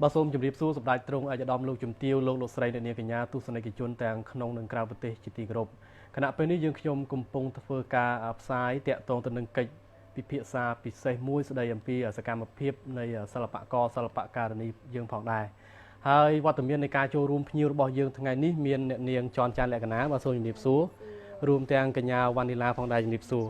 បាទសូមជម្រាបសួរសម្ដេចទ្រង់ឯកឧត្តមលោកជំទាវលោកលោកស្រីអ្នកនាងកញ្ញាទស្សនិកជនទាំងក្នុងនិងក្រៅប្រទេសជាទីគោរពខណៈពេលនេះយើងខ្ញុំកំពុងធ្វើការផ្សាយតាក់ទងទៅនឹងកិច្ចពិភាក្សាពិសេសមួយស្ដីអំពីសកម្មភាពនៃសិល្បករសិល្បការិនីយើងផងដែរហើយវត្តមាននៃការចូលរួមភ្ញៀវរបស់យើងថ្ងៃនេះមានអ្នកនាងចនចាន់លក្ខណាបាទសូមជម្រាបសួររួមទាំងកញ្ញាវ៉ានីឡាផងដែរជម្រាបសួរ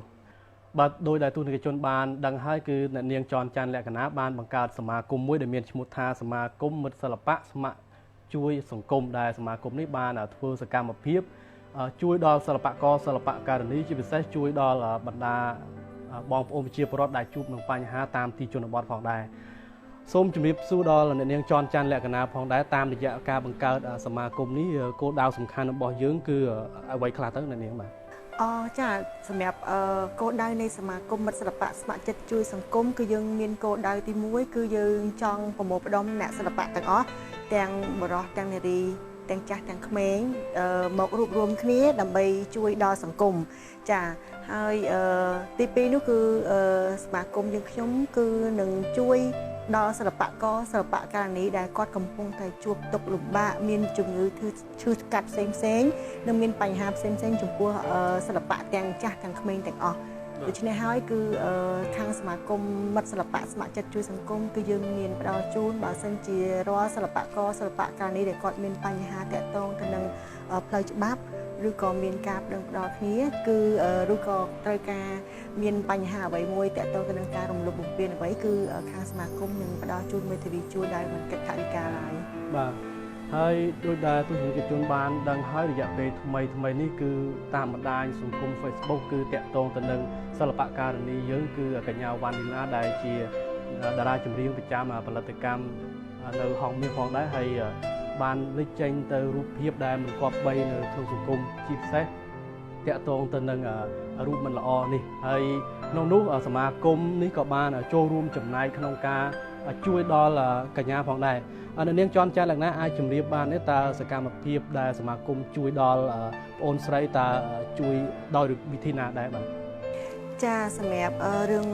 បាទដោយដែលទស្សនិកជនបានដឹងហើយគឺអ្នកនាងចនច័ន្ទលក្ខណាបានបង្កើតសមាគមមួយដែលមានឈ្មោះថាសមាគមមិត្តសិល្បៈស្ម័គ្រជួយសង្គមដែលសមាគមនេះបានធ្វើសកម្មភាពជួយដល់សិល្បករសិល្បការិនីជាពិសេសជួយដល់បណ្ដាបងប្អូនប្រជាពលរដ្ឋដែលជួបនឹងបញ្ហាតាមទីជនបទផងដែរសូមជម្រាបសួរដល់អ្នកនាងចនច័ន្ទលក្ខណាផងដែរតាមរយៈការបង្កើតសមាគមនេះគោលដៅសំខាន់របស់យើងគឺអ្វីខ្លះទៅអ្នកនាងបាទ អូចាសម្រាប់គោលដៅនៃសមាគមមិត្តសិល្បៈស្ម័គ្រចិត្តជួយសង្គមគឺយើងមានគោលដៅទី1គឺយើងចង់ប្រមូលផ្ដុំអ្នកសិល្បៈទាំងអស់ទាំងបុរសទាំងនារីទាំងចាស់ទាំងក្មេងមករួបរวมគ្នាដើម្បីជួយដល់សង្គមចាហើយទី2នោះគឺសមាគមយើងខ្ញុំគឺនឹងជួយដល់សិល្បករសិល្បការិនីដែលគាត់កំពុងតែជួបទុក្ខលំបាកមានជំងឺឈឺថ្កាត់ផ្សេងផ្សេងនិងមានបញ្ហាផ្សេងផ្សេងចំពោះសិល្បៈទាំងចាស់ទាំងក្មេងទាំងអស់ដូច្នេះហើយគឺខាងសមាគមមិត្តសិល្បៈស្ម័គ្រចិត្តជួយសង្គមគឺយើងមានផ្ដល់ជូនបើសិនជារាល់សិល្បករសិល្បការិនីដែលគាត់មានបញ្ហាតាក់ទងទៅនឹងផ្លូវច្បាប់ឬក៏មានការប្តឹងផ្តល់គ្នាគឺឬក៏ត្រូវការមានបញ្ហាអ្វីមួយតាក់ទងទៅនឹងការរំលោភបំពានអ្វីគឺខាងសមាគមនឹងផ្ដល់ជូនមេធាវីជួយដោយមិនគិតថវិកាឡើយបាទហើយដោយដែលទស្សនិកជនបានដឹងហើយរយៈពេលថ្មីថ្មីនេះគឺតាមបណ្ដាញសង្គម Facebook គឺតាក់ទងទៅនឹងសិល្បការិនីយើងគឺកញ្ញាវ៉ាន់លីឡាដែលជាតារាចម្រៀងប្រចាំផលិតកម្មនៅហងមាសផងដែរហើយបានលេចចេញទៅរូបភាពដែលមិនគប្បីនៅក្នុងសង្គមជាពិសេសតាក់ទងទៅនឹងរូបមិនល្អនេះហើយក្នុងនោះសមាគមនេះក៏បានចូលរួមចំណែកក្នុងការជួយដល់កញ្ញាផងដែរអ្នកនាងចនចាន់លក្ខណៈអាចជម្រាបបានទេតើសកម្មភាពដែលសមាគមជួយដល់ប្អូនស្រីតើជួយដោយវិធីណាដែរបាទចាសម្រាប់រឿង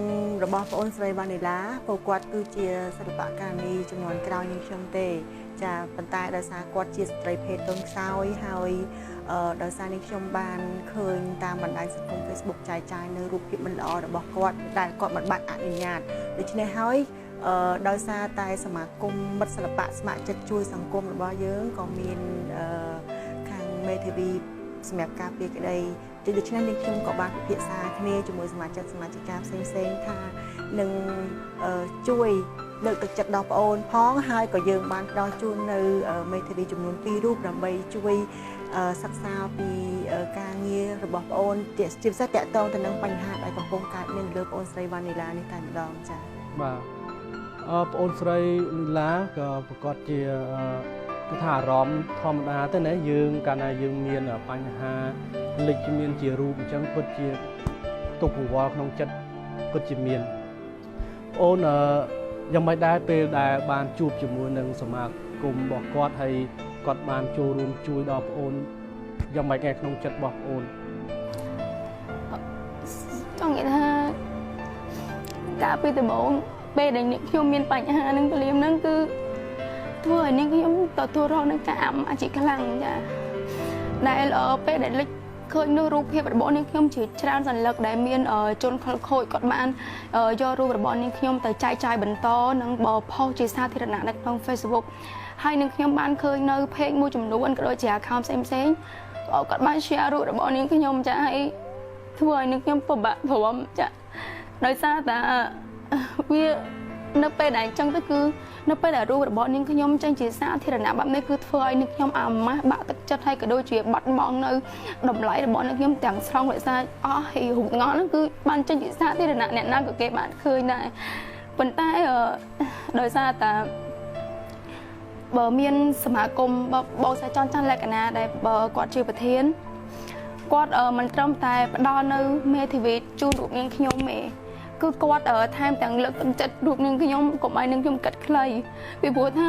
របស់ប្អូនស្រីវ៉ានីឡាពួកគាត់គឺជាសិល្បការិនីចំនួនក្រោយនាងខ្ញុំទេចាប៉ុន្តែដោយសារគាត់ជាស្ត្រីភេទទន់ខ្សោយហើយដោយសារនេះខ្ញុំបានឃើញតាមបណ្ដាញសង្គម Facebook ចែកចាយនៅរូបភាពមិនល្អរបស់គាត់ដែលគាត់មិនបានអនុញ្ញាតដូច្នេះហើយដោយសារតែសមាគមមិត្តសិល្បៈស្ម័គ្រចិត្តជួយសង្គមរបស់យើងក៏មានខាងមេធាវីសម្រាប់ការពារក្តីដូច្នេះនាងខ្ញុំក៏បានពិភាក្សាគ្នាជាមួយសមាជិកសមាជិកាផ្សេងផ្សេងថានឹងជួយលើកទឹកចិត្តដល់ប្អូនផងហើយក៏យើងបានផ្ដល់ជូននៅមេធាវីចំនួន2រូបដើម្បីជួយសិក្សាពីការងាររបស់ប្អូនជាពិសេសតាក់ទងទៅនឹងបញ្ហាដែលកំពុងកើតមានលើប្អូនស្រីវ៉ានីឡានេះតែម្ដងចា៎បាទប្អូនស្រីលីឡាក៏ប្រកាសជាគឺថាអារម្មណ៍ធម្មតាទេណាយើងកាលណាយើងមានបញ្ហាលេចមានជារូបអញ្ចឹងពិតជាទុកកង្វល់ក្នុងចិត្តពិតជាមានប្អូនយ៉ាងម៉េចដែរពេលដែលបានជួបជាមួយនឹងសមាគមរបស់គាត់ហើយគាត់បានចូលរួមជួយដល់ប្អូនយ៉ាងម៉េចឯក្នុងចិត្តរបស់ប្អូនចង់និយាយថាកាលពីដំបូងពេលដែលនាងខ្ញុំមានបញ្ហានឹងភ្លាមនឹងគឺធ្វើឲ្យនាងខ្ញុំទទួលរងនឹងការអាម៉ាស់ជាខ្លាំងចាដែលពេលដែលលេចឃើញនោះរូបភាពរបស់នាងខ្ញុំជាច្រើនសន្លឹកដែលមានជនខិលខូចគាត់បានយករូបរបស់នាងខ្ញុំទៅចែកចាយបន្តនិងបផុសជាសាធារណៈនៅក្នុង Facebook ហើយនាងខ្ញុំបានឃើញនៅ page មួយចំនួនក៏ដូចជា account ផ្សេងផ្សេងគាត់បាន share រូបរបស់នាងខ្ញុំចាហើយធ្វើឲ្យនាងខ្ញុំពិបាកព្រមចាដោយសារតែវានៅពេលដែលអញ្ចឹងទៅគឺនៅពេលដែលរូបរបស់នាងខ្ញុំចេញជាសាធារណៈបែបនេះគឺធ្វើឲ្យនាងខ្ញុំអាម៉ាស់បាក់ទឹកចិត្តហើយក៏ដូចជាបាត់បង់នៅតម្លៃរបស់នាងខ្ញុំទាំងស្រុងដោយសារអស់ហើយរូបទាំងអស់ហ្នឹងគឺបានចេញជាសាធារណៈអ្នកណាក៏គេបានឃើញដែរប៉ុន្តែដោយសារតែបើមានសមាគមបងស្រីចនច័ន្ទលក្ខណាដែលបើគាត់ជាប្រធានគាត់មិនត្រឹមតែផ្ដល់នៅមេធាវីជូនរូបនាងខ្ញុំទេគឺគាត់ថែមទាំងលើកទឹកចិត្តរូបនាងខ្ញុំកុំឲ្យនាងខ្ញុំគិតខ្លីពីព្រោះថា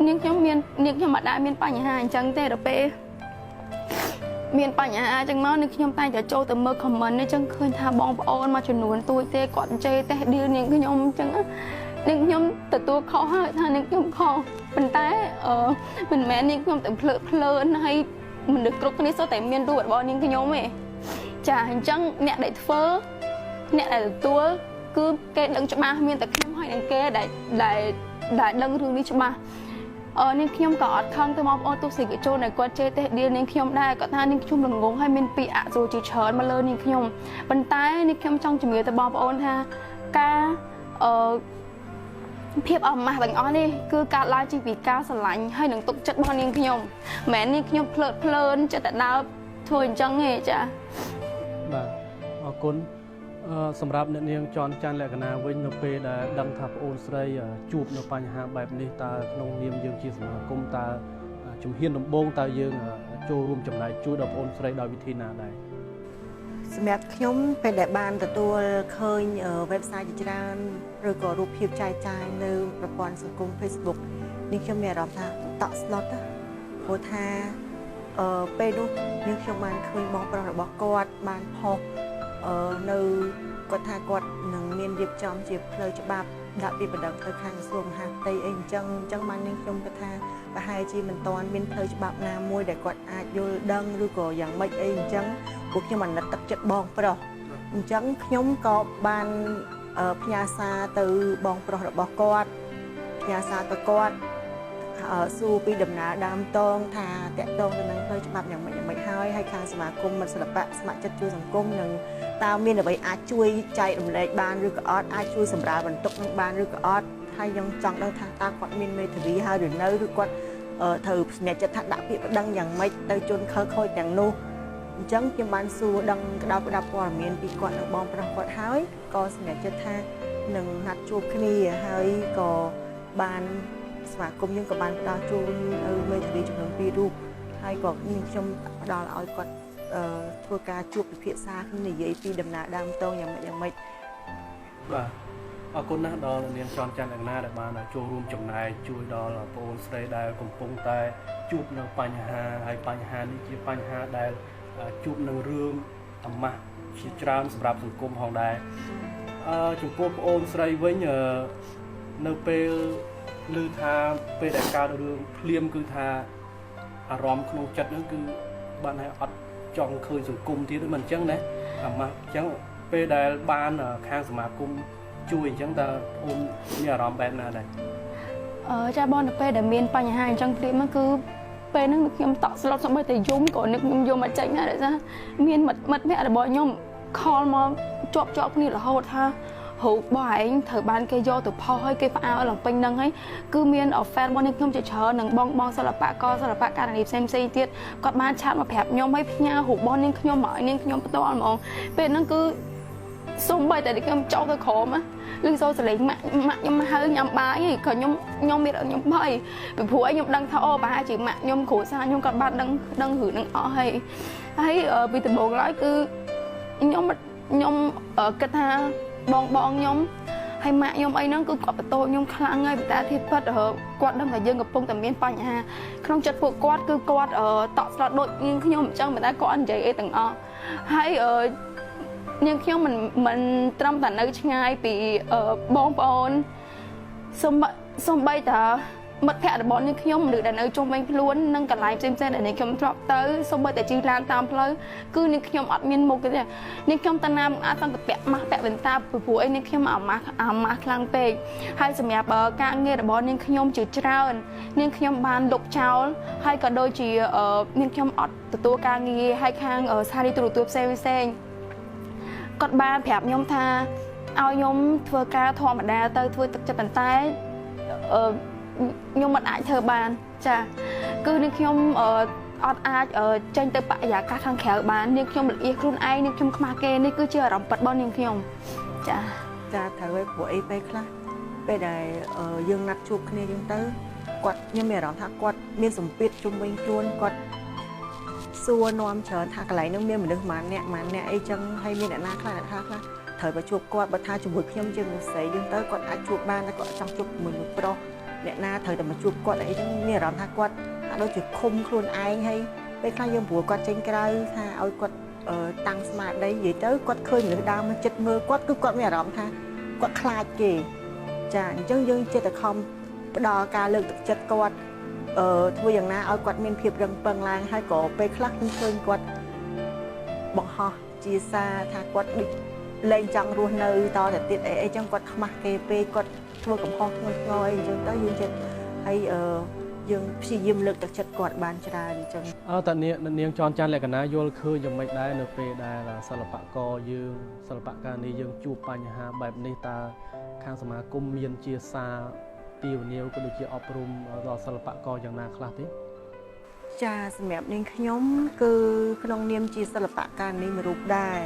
នាងខ្ញុំមាននាងខ្ញុំមិនដែលមានបញ្ហាអញ្ចឹងទេដល់ពេលមានបញ្ហាអញ្ចឹងមកនាងខ្ញុំតែងតែចូលទៅមើល comment នេះអញ្ចឹងឃើញថាបងប្អូនមួយចំនួនទួយទេគាត់ជេរទេឌីលនាងខ្ញុំអញ្ចឹង នាងខ្ញុំទទួលខុសហើយថានាងខ្ញុំខុសប៉ុន្តែមិនមែននាងខ្ញុំតែភ្លើតភ្លើនហើយមនុស្សគ្រប់គ្នាសុទ្ធតែមានរូបរបស់នាងខ្ញុំទេចាអញ្ចឹងអ្នកដែលធ្វើអ្នកដែលទទួលគឺគេដឹងច្បាស់មានតែខ្ញុំហើយនឹងគេដែលដែលដែលដឹងរឿងនេះច្បាស់នាងខ្ញុំក៏អត់ខឹងទៅបងប្អូនទស្សនិកជនដែលគាត់ជេរទេដៀលនាងខ្ញុំដែរគាត់ថានាងខ្ញុំល្ងងហើយមានពាក្យអសុរជាច្រើនមកលើនាងខ្ញុំប៉ុន្តែនាងខ្ញុំចង់ជំរាបទៅបងប្អូនថាការភាពអមាស់ទាំងអស់នេះគឺកើតឡើងជាពីការស្រឡាញ់ហើយនឹងទុកចិត្តរបស់នាងខ្ញុំមិនមែននាងខ្ញុំភ្លើតភ្លើនចិត្តតែដើរធ្វើអញ្ចឹងទេចាបាទអរគុណសម្រាប់អ្នកនាងចនច័ន្ទលក្ខណាវិញនៅពេលដែលដឹងថាប្អូនស្រីជួបនៅបញ្ហាបែបនេះតើក្នុងនាមយើងជាសមាគមតើជំហានដំបូងតើយើងចូលរួមចំណែកជួយដល់ប្អូនស្រីដោយវិធីណាដែរសម្រាប់ខ្ញុំពេលដែលបានទទួលឃើញ website ជាច្រើនឬក៏រូបភាពចែកចាយនៅប្រព័ន្ធសង្គម Facebook នេះខ្ញុំមានអារម្មណ៍ថាតក់ស្លុតព្រោះថាពេលនោះនាងខ្ញុំបានឃើញបងប្រុសរបស់គាត់បានផុសនៅគាត់ថាគាត់នឹងមានរៀបចំជាផ្លូវច្បាប់ដាក់ពីបណ្ដឹងទៅខាងក្រសួងមហាផ្ទៃអីអញ្ចឹងបាននាងខ្ញុំគិតថាប្រហែលជាមិនទាន់មានផ្លូវច្បាប់ណាមួយដែលគាត់អាចយល់ដឹងឬក៏យ៉ាងម៉េចអីអញ្ចឹងពួកខ្ញុំអាណិតទឹកចិត្តបងប្រុសអញ្ចឹងខ្ញុំក៏បានផ្ញើសារទៅបងប្រុសរបស់គាត់ផ្ញើសារទៅគាត់សួរពីដំណើរដើមតងថាតាក់ទងទៅនឹងផ្លូវច្បាប់យ៉ាងម៉េចយ៉ាងម៉េចហើយហើយខាងសមាគមមិត្តសិល្បៈស្ម័គ្រចិត្តជួយសង្គមនឹងតើមានអ្វីអាចជួយចែករំលែកបានឬក៏អត់អាចជួយសម្រាលបន្ទុកនឹងបានឬក៏អត់ហើយខ្ញុំចង់ដឹងថាតើគាត់មានមេធាវីហើយឬនៅឬគាត់ត្រូវសម្រេចចិត្តថាដាក់ពាក្យប្តឹងយ៉ាងម៉េចទៅជនខិលខូចទាំងនោះអញ្ចឹងខ្ញុំបានសួរដឹងក្តោបក្តាប់ព័ត៌មានពីគាត់និងបងប្រុសគាត់ហើយក៏សម្រេចចិត្តថានឹងណាត់ជួបគ្នាហើយក៏បានសមាគមយើងក៏បានផ្ដល់ជូននៅមេធាវីចំនួន2រូបហើយក៏ខ្ញុំផ្ដល់ឲ្យគាត់ធ្វើការជួបពិភាក្សាគ្នានិយាយពីដំណើរដើមតងយ៉ាងម៉េចយ៉ាងម៉េចបាទអរគុណណាស់ដល់នាងចនច័ន្ទលក្ខណាដែលបានចូលរួមចំណែកជួយដល់ប្អូនស្រីដែលកំពុងតែជួបនៅបញ្ហាហើយបញ្ហានេះជាបញ្ហាដែលជួបនឹងរឿងអាម៉ាស់ជាច្រើនសម្រាប់សង្គមផងដែរចំពោះប្អូនស្រីវិញនៅពេលឮថាពេលដែលកើតរឿងភ្លាមគឺថាអារម្មណ៍ក្នុងចិត្តហ្នឹងគឺបានឲ្យអត់ចង់ឃើញសង្គមទៀតមិនអញ្ចឹងណាអាម៉ាស់អញ្ចឹងពេលដែលបានខាងសមាគមជួយអញ្ចឹងតើអូនមានអារម្មណ៍បែបណាដែរចាបងនៅពេលដែលមានបញ្ហាអញ្ចឹងភ្លាមគឺពេលហ្នឹងខ្ញុំតក់ស្លុតសូម្បីតែយំក៏នឹកខ្ញុំយំមកចេញដែរដោយសារមានមិត្តភក្តិរបស់ខ្ញុំខលមកជាប់គ្នារហូតថារូបរបស់ឯងត្រូវបានគេយកទៅផុសហើយគេផ្អើលឡើងពេញហ្នឹងហើយគឺមាន fan របស់នាងខ្ញុំជាច្រើននិងបងសិល្បករសិល្បករនីផ្សេងផ្សេងទៀតគាត់បានឆាតមកប្រាប់ខ្ញុំហើយផ្ញើរូបរបស់នាងខ្ញុំមកឲ្យនាងខ្ញុំផ្ទាល់ហ្មងពេលហ្នឹងគឺសូម្បីតែខ្ញុំចោលទៅក្រោមឮសូរសលេងម៉ាក់ខ្ញុំហៅញ៉ាំបាយក៏ខ្ញុំមានខ្ញុំភ័យពីព្រោះខ្ញុំដឹងថាអូប្រហែលជាម៉ាក់ខ្ញុំគ្រួសារខ្ញុំគាត់បានដឹងរឿងហ្នឹងអស់ហើយហើយពីដំបូងឡើយគឺខ្ញុំគិតថាបងខ្ញុំហើយម៉ាក់ខ្ញុំអីហ្នឹងគឺគាត់បន្ទោខ្ញុំខ្លាំងហើយតែធៀបពិតគាត់ដឹងថាយើងកំពុងតែមានបញ្ហាក្នុងចិត្តពួកគាត់គឺគាត់តក់ស្លុតដូចនាងខ្ញុំអញ្ចឹងប៉ុន្តែគាត់អត់និយាយអីទាំងអស់ហើយនាងខ្ញុំមិនត្រឹមតែនៅឆ្ងាយពីបងប្អូនសំបីតាមិត្តភក្តិរបស់នាងខ្ញុំឬដែលនៅជុំវិញខ្លួននិងកន្លែងផ្សេងៗដែលនាងខ្ញុំធ្លាប់ទៅសូម្បីតែជិះឡានតាមផ្លូវគឺនាងខ្ញុំអត់មានមុខទេនាងខ្ញុំតាណាមិនអាចសង្កពាក់ម៉ាស់ពាក់វ៉ែនតាពីព្រោះអីនាងខ្ញុំអាម៉ាស់ខ្លាំងពេកហើយសម្រាប់ការងាររបស់នាងខ្ញុំជាច្រើននាងខ្ញុំបានលុបចោលហើយក៏ដូចជានាងខ្ញុំអត់ទទួលការងារហើយខាងស្ថានីយ៍ទូរទស្សន៍ផ្សេងៗគាត់បានប្រាប់ខ្ញុំថាឲ្យខ្ញុំធ្វើការធម្មតាទៅធ្វើទឹកចិត្តប៉ុន្តែខ្ញុំមិនអាចធ្វើបានចាគឺនាងខ្ញុំអត់អាចចេញទៅបរិយាកាសខាងក្រៅបាននាងខ្ញុំលៀសខ្លួនឯងនាងខ្ញុំខ្មាស់គេនេះគឺជាអារម្មណ៍ពិតរបស់នាងខ្ញុំចាចាត្រូវហើយព្រោះអីពេលខ្លះពេលដែលយើងណាត់ជួបគ្នាយើងទៅគាត់ខ្ញុំមានអារម្មណ៍ថាគាត់មានសម្ពាធជុំវិញខ្លួនគាត់សួរនាំច្រើនថាកន្លែងហ្នឹងមានមនុស្សប៉ុន្មានអ្នកប៉ុន្មានអ្នកអីចឹងហើយមានអ្នកណាខ្លះអ្នកខ្លះត្រូវបើជួបគាត់បើថាជាមួយខ្ញុំជាមនុស្សស្រីយើងទៅគាត់អាចជួបបានតែគាត់ចង់ជួបជាមួយមនុស្សប្រុសអ្នកណាត្រូវតែមកជួបគាត់អីចឹងមានអារម្មណ៍ថាគាត់ហាក់ដូចជាឃុំខ្លួនឯងហើយពេលខ្លះយើងព្រោះគាត់ចេញក្រៅថាឲ្យគាត់តាំងស្មារតីនិយាយទៅគាត់ឃើញមនុស្សដើរមកចិត្តមើលគាត់គឺគាត់មានអារម្មណ៍ថាគាត់ខ្លាចគេ ចាអញ្ចឹងយើងចេះតែខំផ្ដល់ការលើកទឹកចិត្តគាត់ធ្វើយ៉ាងណាឲ្យគាត់មានភាពរឹងប៉ឹងឡើងហើយក៏ពេលខ្លះខ្ញុំឃើញគាត់បង្ហោះជាសារថាគាត់ដូចលែងចង់រស់នៅតទៅទៀតអីអីចឹងគាត់ខ្មាស់គេពេកគាត់ធ្វើកំហុសធ្ងន់ធ្ងរអីអញ្ចឹងទៅយើងចិត្តហើយយើងព្យាយាមលើកទឹកចិត្តគាត់បានច្រើនអញ្ចឹងតើនាងចនច័ន្ទលក្ខណាយល់ឃើញយ៉ាងម៉េចដែរនៅពេលដែលសិល្បករយើងសិល្បករនេះយើងជួបបញ្ហាបែបនេះតើខាងសមាគមមានជាសារទាវនាវក៏ដូចជាអប់រំដល់សិល្បករយ៉ាងណាខ្លះទេចាសម្រាប់នាងខ្ញុំគឺក្នុងនាមជាសិល្បករនេះមួយរូបដែរ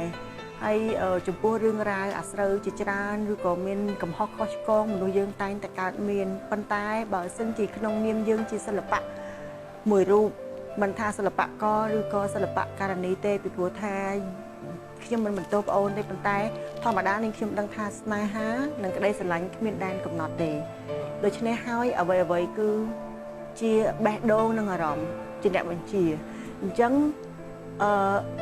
ហើយចំពោះរឿងរ៉ាវអាស្រូវជាច្រើនឬក៏មានកំហុសខុសឆ្គងមនុស្សយើងតែងតែកើតមានប៉ុន្តែបើសិនជាក្នុងនាមយើងជាសិល្បៈមួយរូបមិនថាសិល្បករឬក៏សិល្បករនីទេពីព្រោះថាខ្ញុំមិនបន្ទោសប្អូនទេប៉ុន្តែធម្មតានាងខ្ញុំដឹងថាស្នេហានិងក្តីស្រឡាញ់គ្មានដែនកំណត់ទេដូច្នេះហើយអ្វីៗគឺជាបេះដូងនិងអារម្មណ៍ជាអ្នកបញ្ជាអញ្ចឹង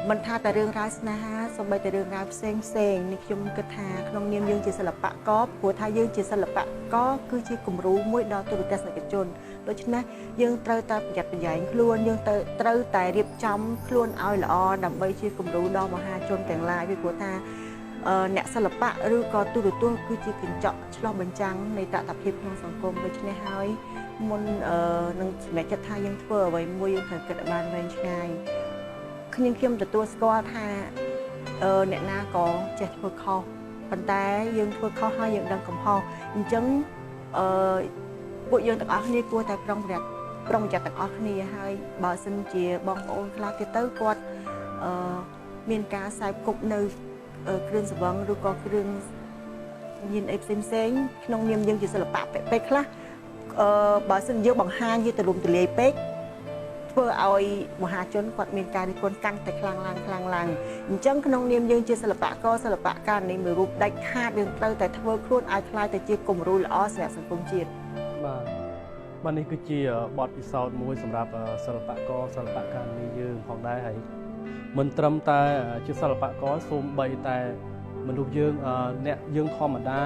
មិនថាតែរឿងរ៉ាវស្នេហាសូម្បីតែរឿងរ៉ាវផ្សេងផ្សេងនេះខ្ញុំគិតថាក្នុងនាមយើងជាសិល្បករព្រោះថាយើងជាសិល្បករគឺជាគំរូមួយដល់ទូរទស្សនិកជនដូច្នេះយើងត្រូវតែប្រយ័ត្នប្រយែងខ្លួនយើងត្រូវតែរៀបចំខ្លួនឲ្យល្អដើម្បីជាគំរូដល់មហាជនទាំងឡាយពីព្រោះថាអ្នកសិល្បៈឬក៏ទូរទស្សន៍គឺជាកញ្ចក់ឆ្លុះបញ្ចាំងនៃតថភាពក្នុងសង្គមដូច្នេះហើយមុននឹងសម្រេចចិត្តថាយើងធ្វើអ្វីមួយយើងត្រូវគិតឲ្យបានវែងឆ្ងាយខ្ញុំទទួលស្គាល់ថាអ្នកណាក៏ចេះធ្វើខុសប៉ុន្តែយើងធ្វើខុសហើយយើងដឹងកំហុសអញ្ចឹងពួកយើងទាំងអស់គ្នាគួរតែប្រុងប្រយ័ត្នទាំងអស់គ្នាហើយបើសិនជាបងប្អូនខ្លះទៀតទៅគាត់មានការខ្សែគប់នៅគ្រឿងស្រវឹងឬក៏គ្រឿងញៀនអីផ្សេងផ្សេងក្នុងនាមយើងជាសិល្បៈពេលខ្លះបើសិនយើងបង្ហាញជាទលំទលាយពេកធ្វើឲ្យមហាជនគាត់មានការរិះគន់កាន់តែខ្លាំងឡើងខ្លាំងឡើងអញ្ចឹងក្នុងនាមយើងជាសិល្បករសិល្បករនេះមួយរូបដាច់ខាតយើងត្រូវតែធ្វើខ្លួនឲ្យក្លាយទៅជាគំរូល្អសម្រាប់សង្គមជាតិបាទនេះគឺជាបទពិសោធន៍មួយសម្រាប់សិល្បករសិល្បករនេះយើងផងដែរហើយមិនត្រឹមតែជាសិល្បករសូម្បីតែមនុស្សយើងអ្នកយើងធម្មតា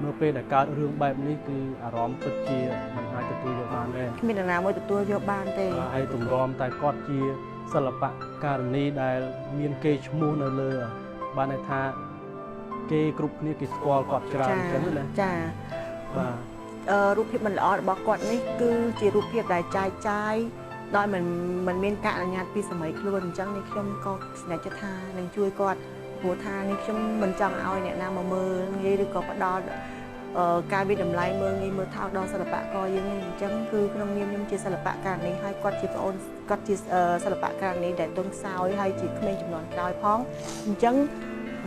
នៅពេលដែលកើតរឿងបែបនេះគឺអារម្មណ៍ពិតជាមិនអាចទទួលយកបានទេគ្មាននរណាមួយទទួលយកបានទេហើយទម្រាំតែគាត់ជាសិល្បករនីដែលមានគេឈ្មោះនៅលើបានន័យថាគេគ្រប់គ្នាគេស្គាល់គាត់ច្រើនអញ្ចឹងណាចាបាទរូបភាពមិនល្អរបស់គាត់នេះគឺជារូបភាពដែលចាយចាយដោយមិនមានការអនុញ្ញាតពីសម័យខ្លួនអញ្ចឹងនេះខ្ញុំក៏ស្នេហ៍ចិត្តថានឹងជួយគាត់ព្រោះថានេះខ្ញុំមិនចង់ឲ្យអ្នកណាមកមើលងាយឬក៏ផ្ដល់ការវិតម្លៃមើលងាយមើលថោកដល់សិល្បករយើងនេះអញ្ចឹងគឺក្នុងនាមខ្ញុំជាសិល្បករនេះហើយគាត់ជាប្អូនគាត់ជាសិល្បករនេះដែលទុនខ្សោយហើយជាក្មេងជំនាន់ក្រោយផងអញ្ចឹង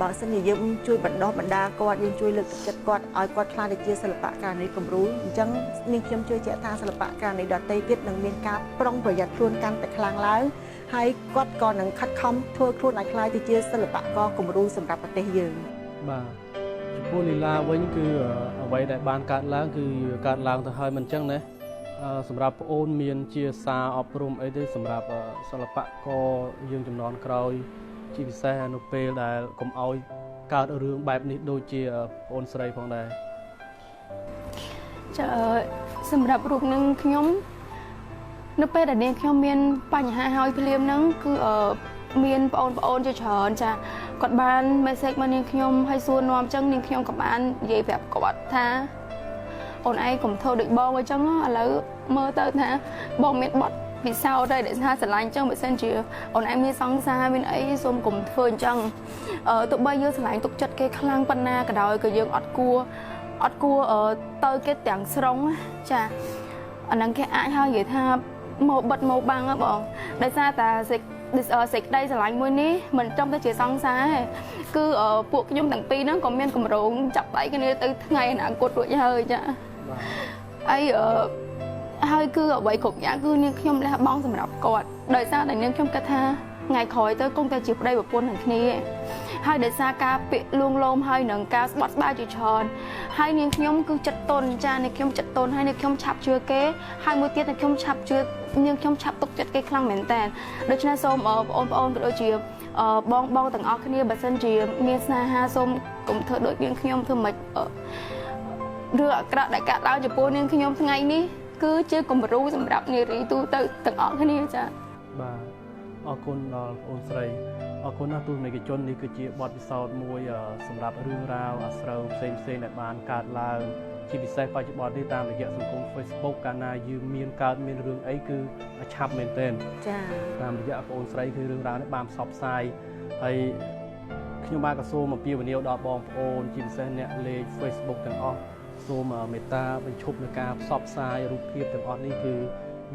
បើសិនជាយើងជួយបណ្ដោះបណ្ដាគាត់យើងជួយលើកទឹកចិត្តគាត់ឲ្យគាត់ក្លាយទៅជាសិល្បករនេះគំរូអញ្ចឹងនេះខ្ញុំជឿជាក់ថាសិល្បករនេះដទៃទៀតនឹងមានការប្រុងប្រយ័ត្នខ្លួនកាន់តែខ្លាំងឡើងហើយគាត់ក៏នឹងខិតខំធ្វើខ្លួនឲ្យក្លាយទៅជាសិល្បករគំរូសម្រាប់ប្រទេសយើងបាទចំពោះលីឡាវិញគឺអ្វីដែលបានកើតឡើងគឺកើតឡើងទៅហើយមិនអញ្ចឹងណាសម្រាប់ប្អូនមានជាសារអប់រំអីទេសម្រាប់សិល្បករយើងជំនាន់ក្រោយជាពិសេសនៅពេលដែលកុំឲ្យកើតរឿងបែបនេះដូចជាប្អូនស្រីផងដែរចាសម្រាប់រូបនឹងខ្ញុំនៅពេលដែលនាងខ្ញុំមានបញ្ហាហើយភ្លាមហ្នឹងគឺមានបងប្អូនជាច្រើនចាគាត់បាន message មកនាងខ្ញុំហើយសួរនាំអញ្ចឹងនាងខ្ញុំក៏បាននិយាយប្រាប់គាត់ថាអូនឯងកុំធ្វើដូចបងអញ្ចឹងឥឡូវមើលទៅថាបងមានបទពិសោធន៍ហើយដែលថាស្រឡាញ់អញ្ចឹងបើសិនជាអូនឯងមានសង្សារមានអីសូមកុំធ្វើអញ្ចឹងទោះបីយើងស្រឡាញ់ទុកចិត្តគេខ្លាំងប៉ុណ្ណាក៏ដោយក៏យើងអត់គួរទៅគេទាំងស្រុងចាអាហ្នឹងគេអាចហើយនិយាយថាមកបិទមកបាំងហ៎បងដោយសារតែសេចក្តីស្រឡាញ់មួយនេះមិនចំទៅជាសង្សារទេគឺពួកខ្ញុំទាំងពីរហ្នឹងក៏មានកម្រងចាប់ដៃគ្នាទៅថ្ងៃអនាគតរួចហើយចាអីហើយគឺអ្វីគ្រប់យ៉ាងគឺនាងខ្ញុំលះបង់សម្រាប់គាត់ដោយសារតែនាងខ្ញុំគិតថាថ្ងៃក្រោយទៅគង់តែជាប្តីប្រពន្ធនឹងគ្នាហើយដោយសារការពាក្យលួងលោមហើយនឹងការស្បត់ស្បាយជាច្រើនហើយនាងខ្ញុំគឺចិត្តទន់ចានាងខ្ញុំចិត្តទន់ហើយនាងខ្ញុំឆាប់ជឿគេហើយមួយទៀតនាងខ្ញុំឆាប់ជឿនាងខ្ញុំឆាប់ទុកចិត្តគេខ្លាំងមែនតើដូច្នេះសូមបងប្អូនក៏ដូចជាបងទាំងអស់គ្នាបើសិនជាមានស្នេហាសូមកុំធ្វើដូចនាងខ្ញុំធ្វើមិន រឿងអាក្រក់ដែលកើតឡើងចំពោះនាងខ្ញុំថ្ងៃនេះគឺជាគំរូសម្រាប់នារីទូទៅទាំងអស់គ្នាចា៎ បាទអរគុណដល់បងស្រីអរគុណណាស់ទស្សនិកជននេះគឺជាបទពិសោធន៍មួយសម្រាប់រឿងរ៉ាវអាស្រូវផ្សេងផ្សេងដែលបានកើតឡើងជាពិសេសបច្ចុប្បន្ននេះតាមរយៈសង្គម Facebook កាលណាយើងមានកើតមានរឿងអីគឺឆាប់មែនទែនចា៎តាមរយៈបងស្រីគឺរឿងរ៉ាវនេះបានផ្សព្វផ្សាយហើយខ្ញុំបាទក៏សូមអំពាវនាវដល់បងប្អូនជាពិសេសអ្នកលេង Facebook ទាំងអស់សូមមេត្តាបញ្ឈប់នៅការផ្សព្វផ្សាយរូបភាពទាំងអស់នេះគឺ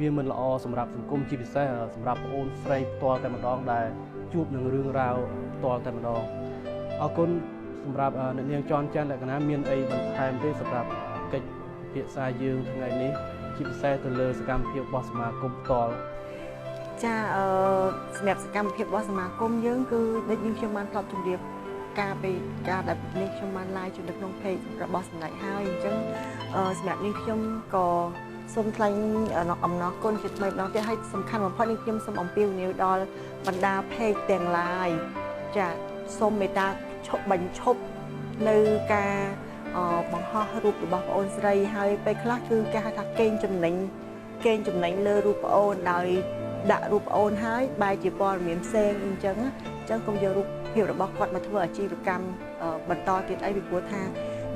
វាមិនល្អសម្រាប់សង្គមជាពិសេសសម្រាប់បងអូនស្រីផ្ទាល់តែម្ដងដែលជួបនឹងរឿងរ៉ាវផ្ទាល់តែម្ដងអរគុណសម្រាប់អ្នកនាងចនច័ន្ទលក្ខណៈមានអីបន្ថែមទេសម្រាប់កិច្ចពិភាក្សាយើងថ្ងៃនេះជាពិសេសទៅលើសកម្មភាពរបស់សមាគមផ្ទាល់ចាសម្រាប់សកម្មភាពរបស់សមាគមយើងគឺដូចយើងខ្ញុំបានធ្លាប់ជម្រាបការពេលការដែលនេះខ្ញុំបាន live នៅក្នុង page របស់សម្ដេចហើយអញ្ចឹងសម្រាប់នេះខ្ញុំក៏សូមថ្លែងអំណរគុណជាថ្មីម្ដងទៀតហើយសំខាន់បំផុតនេះខ្ញុំសូមអំពាវនាវដល់បណ្ដា page ទាំងឡាយចាសូមមេត្តាឈប់បញ្ឈប់នៅការបង្ហោះរូបរបស់ប្អូនស្រីហើយពេលខ្លះគឺគេហៅថាកេងចំណេញលើរូបប្អូនដោយដាក់រូបប្អូនហើយបែរជាព័ត៌មានផ្សេងអញ្ចឹងកុំយករូបភាពរបស់គាត់មកធ្វើអាជីវកម្មបន្តទៀតអីពីព្រោះថា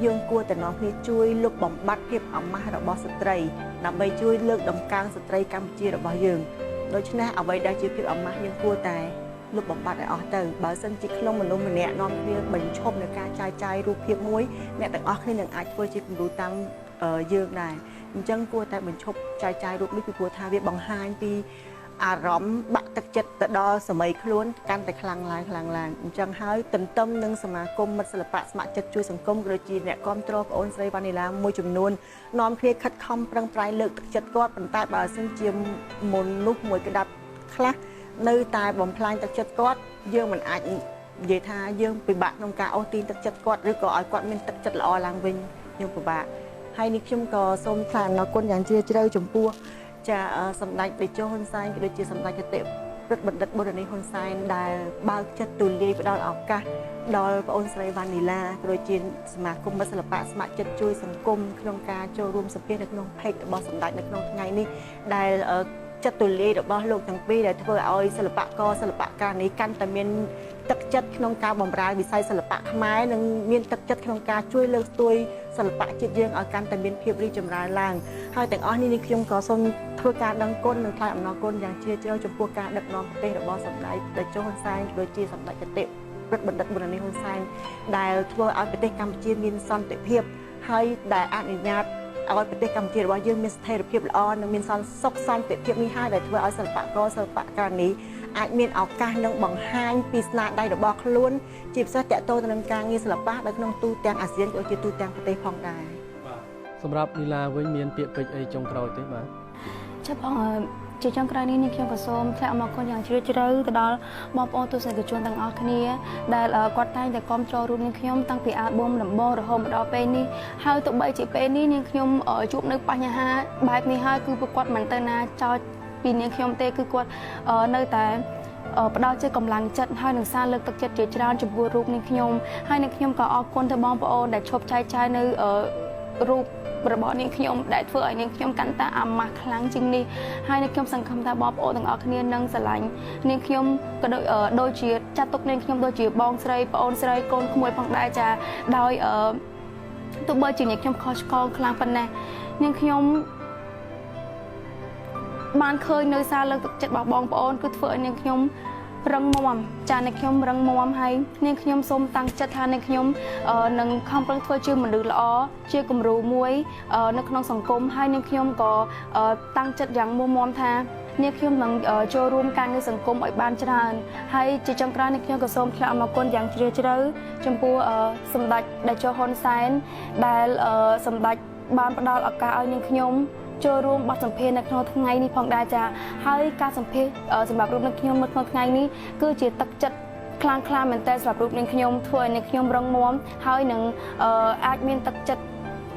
យើងគួរតែនាំគ្នាជួយលុបបំបាត់ភាពអាម៉ាស់របស់ស្ត្រីដើម្បីជួយលើកតម្កើងស្ត្រីកម្ពុជារបស់យើងដូច្នេះអ្វីដែលជាភាពអាម៉ាស់យើងគួរតែលុបបំបាត់ឲ្យអស់ទៅបើសិនជាក្នុងមនុស្សម្នាក់នាំគ្នាបញ្ឈប់នៅការចាយចាយរូបភាពមួយអ្នកទាំងអស់គ្នានឹងអាចធ្វើជាគំរូតាមយើងដែរអញ្ចឹងគួរតែបញ្ឈប់ចាយចាយរូបនេះពីព្រោះថាវាបង្ហាញពីអារម្មណ៍បាក់ទឹកចិត្តទៅដល់សម័យខ្លួនកាន់តែខ្លាំងឡើងខ្លាំងឡើងអញ្ចឹងហើយទន្ទឹមនឹងសមាគមមិត្តសិល្បៈស្ម័គ្រចិត្តជួយសង្គមក៏ដូចជាអ្នកគាំទ្រប្អូនស្រីវ៉ានីឡាមួយចំនួននាំគ្នាខិតខំប្រឹងប្រែងលើកទឹកចិត្តគាត់ប៉ុន្តែបើសិនជាមនុស្សមួយក្តាប់ខ្លះនៅតែបំផ្លាញទឹកចិត្តគាត់យើងមិនអាចនិយាយថាយើងពិបាកក្នុងការអូសទាញទឹកចិត្តគាត់ឬក៏ឲ្យគាត់មានទឹកចិត្តល្អឡើងវិញយើងពិបាកហើយនេះខ្ញុំក៏សូមថ្លែងអំណរគុណយ៉ាងជ្រាលជ្រៅចំពោះចាសម្ដេចតេជោហ៊ុនសែនក៏ដូចជាសម្ដេចគតិព្រឹទ្ធបណ្ឌិតបុរនីហ៊ុនសែនដែលបើកចិត្តទូលាយផ្ដល់ឱកាសដល់ប្អូនស្រីវ៉ានីឡាក៏ដូចជាសមាគមមិត្តសិល្បៈស្ម័គ្រចិត្តជួយសង្គមក្នុងការចូលរួមសម្ភាសនៅក្នុង page របស់សម្ដេចនៅក្នុងថ្ងៃនេះដែលចិត្តទូលាយរបស់លោកទាំងពីរដែលធ្វើឲ្យសិល្បករសិល្បករនេះកាន់តែមានទឹកចិត្តក្នុងការបម្រើវិស័យសិល្បៈខ្មែរនិងមានទឹកចិត្តក្នុងការជួយលើកស្ទួយសិល្បៈជាតិយើងឲ្យកាន់តែមានភាពរីកចម្រើនឡើងហើយទាំងអស់នេះនេះខ្ញុំក៏សូមធ្វើការដឹងគុណនិងថ្លែងអំណរគុណយ៉ាងជ្រាលជ្រៅចំពោះការដឹកនាំប្រទេសរបស់សម្ដេចតេជោហ៊ុនសែនដូចជាសម្ដេចគតិព្រឹទ្ធបណ្ឌិតបុរនីហ៊ុនសែនដែលធ្វើឲ្យប្រទេសកម្ពុជាមានសន្តិភាពហើយដែលអនុញ្ញាតឲ្យប្រទេសកម្ពុជារបស់យើងមានស្ថិរភាពល្អនិងមានសន្តិសុខសន្តិភាពនេះហើយដែលធ្វើឲ្យសិល្បករសិល្បករនេះអាចមានឱកាសនឹងបង្ហាញពីស្នាដៃរបស់ខ្លួនជាពិសេសទាក់ទងទៅនឹងការងារសិល្បៈនៅក្នុងទូទាំងអាស៊ានក៏ដូចជាទូទាំងប្រទេសផងដែរបាទសម្រាប់នីឡាវិញមានពាក្យពេចន៍អីចុងក្រោយទេបាទចាបងជាចុងក្រោយនេះខ្ញុំក៏សូមថ្លែងអំណរគុណយ៉ាងជ្រាលជ្រៅទៅដល់បងប្អូនទស្សនិកជនទាំងអស់គ្នាដែលគាត់តែងតែគាំទ្ររូបនាងខ្ញុំតាំងពីអាល់ប៊ុមដំបូងរហូតមកដល់ពេលនេះហើយទោះបីជាពេលនេះនាងខ្ញុំជួបនៅបញ្ហាបែបនេះហើយគឺពួកគាត់មិនទៅណាចោលពីនាងខ្ញុំទេគឺគាត់នៅតែផ្ដល់ជាកម្លាំងចិត្តហើយនឹងសារលើកទឹកចិត្តជាច្រើនចំពោះរូបនាងខ្ញុំហើយនាងខ្ញុំក៏អរគុណទៅបងប្អូនដែលឈប់ចែកចាយនៅរូបរបស់នាងខ្ញុំដែលធ្វើឲ្យនាងខ្ញុំកាន់តែអាម៉ាស់ខ្លាំងជាងនេះហើយនាងខ្ញុំសង្ឃឹមថាបងប្អូនទាំងអស់គ្នានឹងស្រឡាញ់នាងខ្ញុំក៏ដូចជាចាត់ទុកនាងខ្ញុំដូចជាបងស្រីប្អូនស្រីកូនក្មួយផងដែរចាដោយទោះបីជានាងខ្ញុំខុសឆ្គងខ្លាំងប៉ុណ្ណេះនាងខ្ញុំបានឃើញនៅសារលើកទឹកចិត្តរបស់បងប្អូនគឺធ្វើឲ្យនាងខ្ញុំរឹងមាំចានាងខ្ញុំរឹងមាំហើយនាងខ្ញុំសូមតាំងចិត្តថានាងខ្ញុំនឹងខំប្រឹងធ្វើជាមនុស្សល្អជាគំរូមួយនៅក្នុងសង្គមហើយនាងខ្ញុំក៏តាំងចិត្តយ៉ាងមុះមាំថានាងខ្ញុំនឹងចូលរួមការងារសង្គមឲ្យបានច្រើនហើយជាចុងក្រោយនាងខ្ញុំក៏សូមថ្លែងអំណរគុណយ៉ាងជ្រាលជ្រៅចំពោះសម្ដេចតេជោហ៊ុនសែនដែលសម្ដេចបានផ្ដល់ឱកាសឲ្យនាងខ្ញុំចូលរួមបទសម្ភាសន៍នៅក្នុងថ្ងៃនេះផងដែរចាហើយការសម្ភាសន៍សម្រាប់រូបនាងខ្ញុំនៅក្នុងថ្ងៃនេះគឺជាទឹកចិត្តខ្លាំងក្លាមែនទែនសម្រាប់រូបនាងខ្ញុំធ្វើឲ្យនាងខ្ញុំរឹងមាំហើយនឹងអាចមានទឹកចិត្ត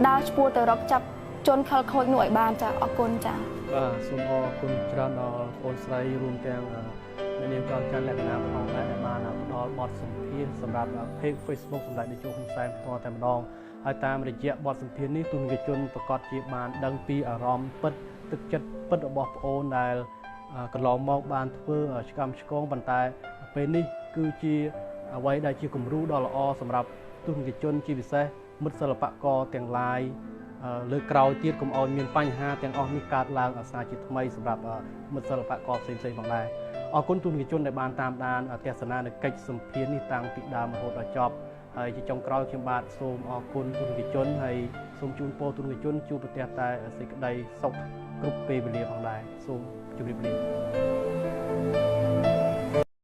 ដើរឆ្ពោះទៅរកចាប់ជនខិលខូចនោះឲ្យបានចាអរគុណចាបាទសូមអរគុណច្រើនដល់បងស្រីរួមទាំងអ្នកនាងចនច័ន្ទលក្ខណៈផងដែរដែលបានផ្ដល់បទសម្ភាសន៍សម្រាប់ page Facebook សម្ដេចតេជោហ៊ុនសែនផ្ទាល់តែម្ដង ហើយតាមរយៈបទសម្ភាសន៍នេះ ទស្សនិកជនប្រកាសជាបានដឹងពីអារម្មណ៍ពិត ទឹកចិត្តពិតរបស់ប្អូន ដែលកន្លងមកបានធ្វើឆ្កំឆ្គង ប៉ុន្តែពេលនេះគឺជាអ្វីដែលជាគំរូដ៏ល្អសម្រាប់ទស្សនិកជន ជាពិសេសមិត្តសិល្បករទាំងឡាយលើក្រោយទៀត កុំឲ្យមានបញ្ហាទាំងអស់នេះកើតឡើងអាសាជាថ្មីសម្រាប់មិត្តសិល្បករផ្សេងៗផងដែរ។ អរគុណទស្សនិកជនដែលបានតាមដានទស្សនានៅកិច្ចសម្ភាសន៍នេះតាំងពីដើមរហូតដល់ចប់ ហើយជាចុងក្រោយខ្ញុំបាទសូមអរគុណទស្សនិកជន ហើយសូមជូនពរទស្សនិកជនជួបប្រទះតែសេចក្តីសុខគ្រប់ពេលវេលាផងដែរ។ សូមជម្រាបលា។